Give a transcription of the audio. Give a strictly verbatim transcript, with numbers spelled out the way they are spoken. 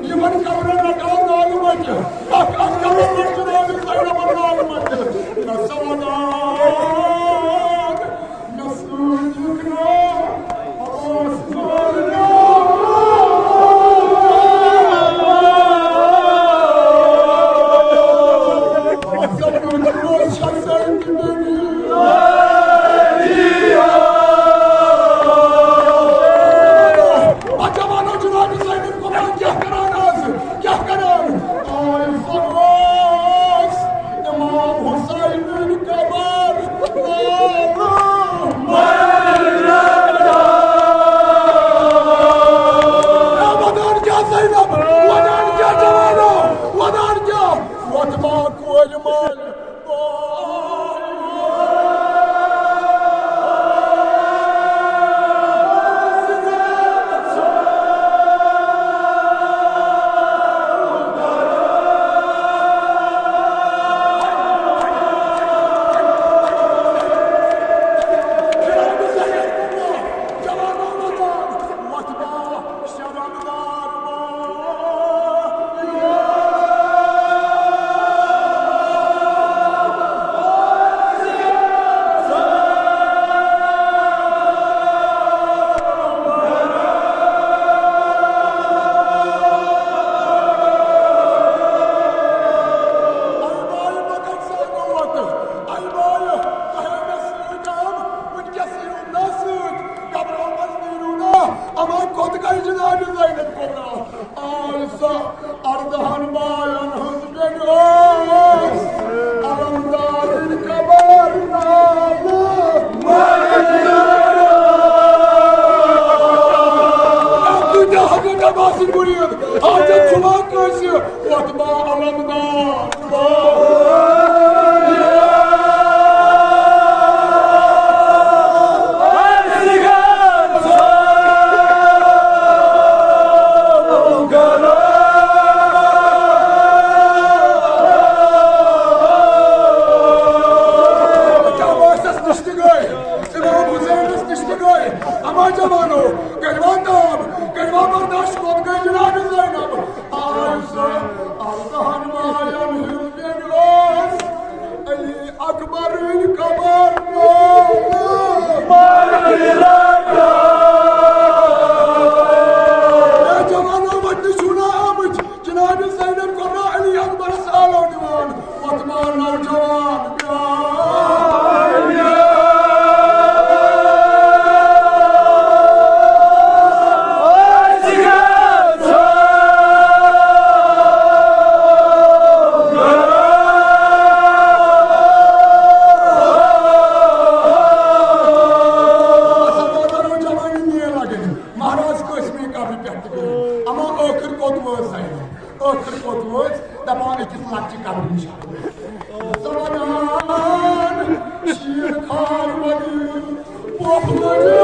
یِمَن قبرَن رَٹان نالہٕ مَتہِ۔ اَکھ، اَکھ قبر رَٹہِ نالہٕ مَتہِ۔ نہ سَوَنان، نہ سۭتۍ وٕکھران، اوس نالہٕ۔ اَتھ جوانو جناب زینب قربان کیٛاہ کران آز؟ کیٛاہ کران؟ آے فروز، امام حسین قبر۔ اے ودان کیٛاہ زینب؟ ودان کیٛاہ جوانو؟ ودان کیٛاہ؟ وۄتھ ما کورِ مال؟ اما کوٚت گٔے جناب زینب کبریٰ؟ آے سۄ اردہن باین ہٕنٛز بیٚنہِ ٲس، علمدارٕنۍ قبر نالہٕ۔ اے کۭتیٛاہ حضرت عباسٕنۍ مُریٖد، حاجت چھُوا کٲنٛسہِ؟ وۄتھ ما علمدار۔ عباسس نِش تہِ گٔے، امام حسینس نِش تہِ گٔے۔ اما جوانو، کٔرِوا تاب، کٔرِوا برداشت، کوٚت گٔے جناب زینب؟ آے سۄ اردہن باین ہٕنٛز بیٚنہِ ٲس، علی اکبرٕنۍ قبر نالہٕ۔ اے جوانو، وۄنۍ تہِ چھِو نا آمٕتۍ؟ جناب زینب کبریٰ علی اکبرس آلو دِوان۔ وۄتھ ما نوجوان مہراز قاسمٕنۍ قبرِ پٮ۪ٹھ تہِ گٔے۔ اما ٲخٕر کوٚت وٲژ زینب؟ ٲخٕر کوٚت وٲژ؟ دپان أکِس لۄکچہِ قبرِ نِش۔ زبردان شیٖر خان ؤلی، پوٚپھ ؤلی۔